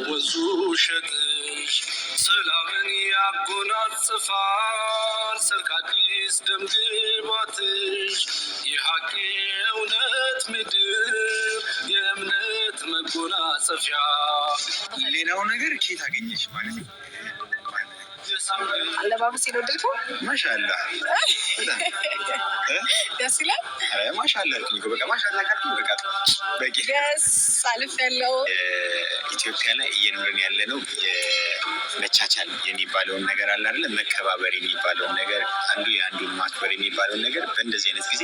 ወንዙ ሸጥሽ ሰላምን ያጎናጽፋል ሰርካዲስ ደምግባትሽ የሀቅ የእውነት ምድር የእምነት መጎናጸፊያ። ሌላው ነገር ኬት አገኘች ማለት ነው። አለባበስ የወደድከው? ማሻአላ በጣም እ? ደስ ይላል። ኧረ ማሻአላ አልኩኝ እኮ፣ በቃ ማሻአላ ካልኩኝ በቃ በቂ። ደስ አልፍ ያለው። ኢትዮጵያ ላይ እየኖርን ያለ ነው መቻቻል የሚባለውን ነገር አለ አይደለ? መከባበር የሚባለውን ነገር፣ አንዱ የአንዱን ማክበር የሚባለውን ነገር በእንደዚህ አይነት ጊዜ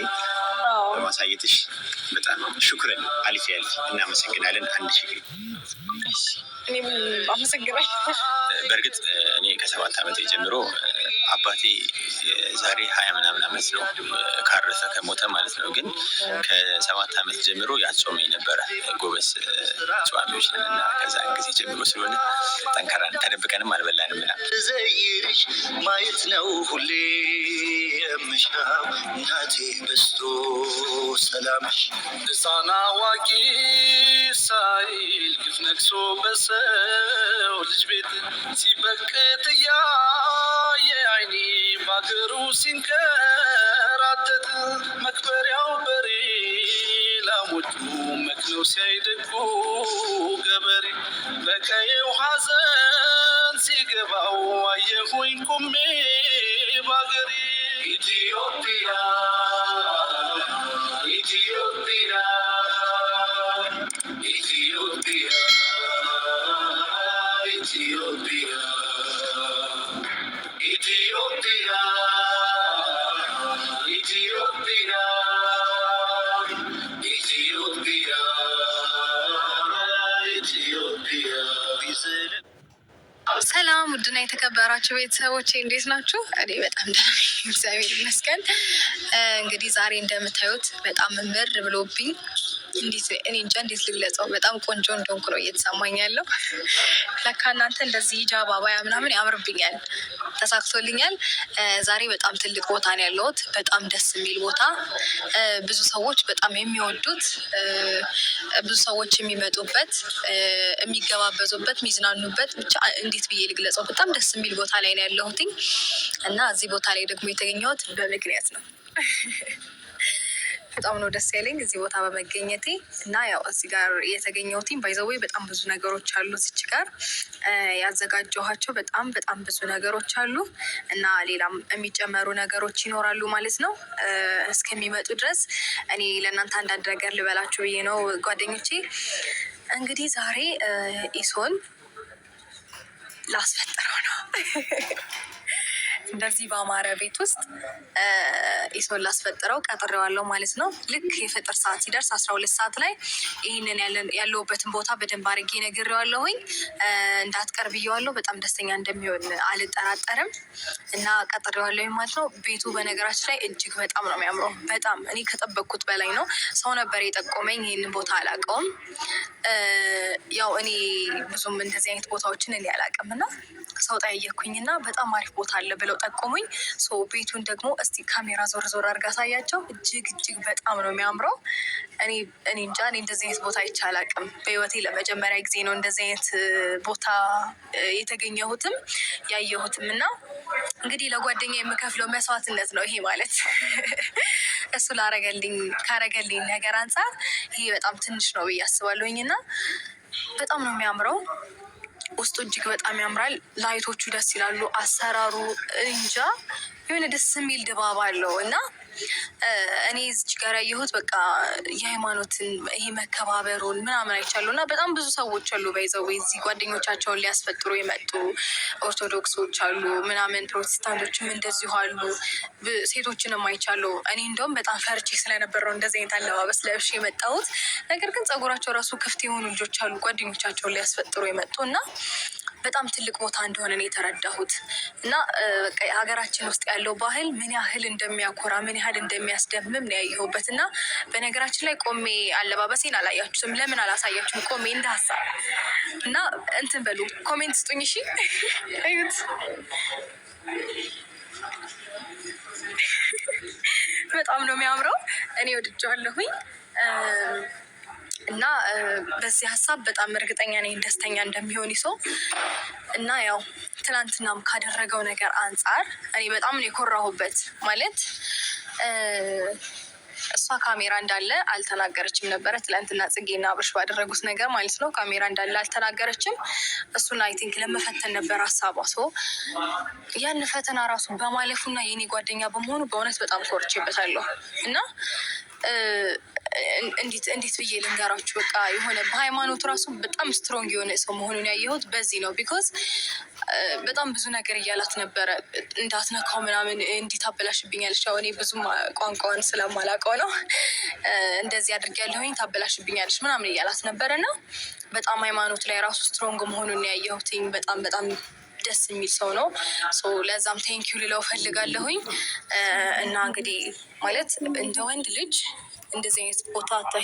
በማሳየትሽ በጣም ሹክረን፣ አልፌ አልፌ እናመሰግናለን። 1000። እሺ፣ እኔም አመሰግናለሁ። በእርግጥ እኔ ከ7 ዓመቴ ጀምሮ፣ አባቴ ዛሬ 20 ምናምን ዓመት ነው ካረፈ፣ ከሞተ ማለት ነው። ግን ከ7 ዓመት ጀምሮ ያጾመኝ ነበረ። ጎበዝ ጿሚዎች ነን እና ከዛን ጊዜ ጀምሮ ስለሆነ ጠንካራ ነን። ተደብቀንም አልበላንም ምናምን። ዘይርሽ ማየት ነው ሁሌ የምሻው እናቴ፣ በስቶ ሰላምሽ። ሕፃን አዋቂ ሳይል ግፍ ነግሶ በሰው ልጅ ቤት ሲበቅት እያየ አይኔ ባገሩ ሲንከራተት መክበሪያው በሬ ላሞቹ መክነው ሲያይደጉ ገበሬ በቀየው ሐዘን ሲገባው አየሁኝ ቁሜ ባገሬ። ኢትዮጵያ፣ ኢትዮጵያ፣ ኢትዮጵያ፣ ኢትዮጵያ፣ ኢትዮጵያ፣ ኢትዮጵያ፣ ኢትዮጵያ፣ ኢትዮጵያ። ሰላም ውድና የተከበራችሁ ቤተሰቦቼ፣ እንዴት ናችሁ? እኔ በጣም ደህና ነኝ፣ እግዚአብሔር ይመስገን። እንግዲህ ዛሬ እንደምታዩት በጣም ምር ብሎብኝ፣ እንዴት እኔ እንጃ እንዴት ልግለጸው፣ በጣም ቆንጆ እንደሆንኩ ነው እየተሰማኝ ያለው። ለካ እናንተ እንደዚህ ሂጃብ አባያ ምናምን ያምርብኛል፣ ተሳክቶልኛል። ዛሬ በጣም ትልቅ ቦታ ነው ያለሁት፣ በጣም ደስ የሚል ቦታ፣ ብዙ ሰዎች በጣም የሚወዱት፣ ብዙ ሰዎች የሚመጡበት፣ የሚገባበዙበት፣ የሚዝናኑበት፣ ብቻ እንዴት ብዬ ልግለጸው፣ በጣም ደስ የሚል ቦታ ላይ ነው ያለሁትኝ እና እዚህ ቦታ ላይ ደግሞ የተገኘሁት በምክንያት ነው። በጣም ነው ደስ ያለኝ እዚህ ቦታ በመገኘቴ። እና ያው እዚህ ጋር የተገኘሁትኝ by the way በጣም ብዙ ነገሮች አሉ፣ እዚች ጋር ያዘጋጀኋቸው በጣም በጣም ብዙ ነገሮች አሉ እና ሌላም የሚጨመሩ ነገሮች ይኖራሉ ማለት ነው። እስከሚመጡ ድረስ እኔ ለእናንተ አንዳንድ ነገር ልበላችሁ ብዬ ነው ጓደኞቼ። እንግዲህ ዛሬ ኢሶን ላስፈጥረው ነው። እንደዚህ በአማረ ቤት ውስጥ ኢሶን ላስፈጥረው ቀጥሬዋለሁ ማለት ነው። ልክ የፍጥር ሰዓት ሲደርስ 12 ሰዓት ላይ ይህንን ያለሁበትን ቦታ በደንብ አድርጌ ነግሬዋለሁኝ። እንዳትቀር ብዬዋለሁ። በጣም ደስተኛ እንደሚሆን አልጠራጠርም እና ቀጥሬዋለሁኝ ማለት ነው። ቤቱ በነገራችን ላይ እጅግ በጣም ነው የሚያምረው። በጣም እኔ ከጠበቅኩት በላይ ነው። ሰው ነበር የጠቆመኝ። ይህንን ቦታ አላውቀውም። ያው እኔ ብዙም እንደዚህ አይነት ቦታዎችን እኔ አላውቅም እና ሰው ጠየቅኩኝና በጣም አሪፍ ቦታ አለ ብለው ጠቆሙኝ። So ቤቱን ደግሞ እስቲ ካሜራ ዞር ዞር አድርጋ አሳያቸው። እጅግ እጅግ በጣም ነው የሚያምረው። እኔ እንጃ፣ እኔ እንደዚህ አይነት ቦታ አይቼ አላውቅም። በህይወቴ ለመጀመሪያ ጊዜ ነው እንደዚህ አይነት ቦታ የተገኘሁትም ያየሁትም። እና እንግዲህ ለጓደኛ የምከፍለው መስዋዕትነት ነው ይሄ ማለት። እሱ ላረገልኝ ካረገልኝ ነገር አንጻር ይሄ በጣም ትንሽ ነው ብዬ አስባለሁኝ እና በጣም ነው የሚያምረው። ውስጡ እጅግ በጣም ያምራል። Light ኦቹ ደስ ይላሉ። አሰራሩ እንጃ የሆነ ደስ የሚል ድባብ አለው እና እኔ እዚች ጋር ያየሁት በቃ የሃይማኖትን ይሄ መከባበሩን ምናምን አይቻለሁ እና በጣም ብዙ ሰዎች አሉ by the way፣ እዚህ ጓደኞቻቸውን ሊያስፈጥሩ የመጡ ኦርቶዶክሶች አሉ ምናምን፣ ፕሮቴስታንቶችም እንደዚሁ አሉ። ሴቶችንም አይቻለሁ። እኔ እንደውም በጣም ፈርቼ ስለነበረው እንደዚህ አይነት አለባበስ ለብሼ የመጣሁት። ነገር ግን ጸጉራቸው ራሱ ክፍት የሆኑ ልጆች አሉ ጓደኞቻቸውን ሊያስፈጥሩ የመጡ። እና በጣም ትልቅ ቦታ እንደሆነ ነው የተረዳሁት። እና በቃ ሀገራችን ውስጥ ያለው ባህል ምን ያህል እንደሚያኮራ፣ ምን ያህል እንደሚያስደምም ነው ያየሁበት። እና በነገራችን ላይ ቆሜ አለባበሴን አላያችሁትም። ለምን አላሳያችሁም? ቆሜ እንደ ሀሳብ እና እንትን በሉ፣ comment ስጡኝ። እሺ እዩት። በጣም ነው የሚያምረው። እኔ ወድጄዋለሁኝ። እና በዚህ ሀሳብ በጣም እርግጠኛ ነኝ ደስተኛ እንደሚሆን ይሶ። እና ያው ትናንትናም ካደረገው ነገር አንጻር እኔ በጣም ነው የኮራሁበት። ማለት እሷ ካሜራ እንዳለ አልተናገረችም ነበረ። ትላንትና ጽጌና አብርሽ ባደረጉት ነገር ማለት ነው። ካሜራ እንዳለ አልተናገረችም። እሱን I think ለመፈተን ነበር ሀሳቧ። So ያን ፈተና ራሱ በማለፉና የኔ ጓደኛ በመሆኑ በእውነት በጣም ኮርቼበታለሁ። እና እንዴት ብዬ ልንገራችሁ? በቃ የሆነ በሃይማኖቱ ራሱ በጣም strong የሆነ ሰው መሆኑን ያየሁት በዚህ ነው። Because በጣም ብዙ ነገር እያላት ነበረ፣ እንዳትነካው ምናምን፣ እንዲህ ታበላሽብኛለች። ያው እኔ ብዙም ቋንቋውን ስለማላውቀው ነው፣ እንደዚህ አድርጊያለሁኝ፣ ታበላሽብኛለች ምናምን እያላት ነበረ። እና በጣም ሃይማኖት ላይ ራሱ strong መሆኑን ያየሁትኝ፣ በጣም በጣም ደስ የሚል ሰው ነው። ለዛም thank you ልለው ፈልጋለሁኝ። እና እንግዲህ ማለት እንደ ወንድ ልጅ እንደዚህ አይነት ቦታ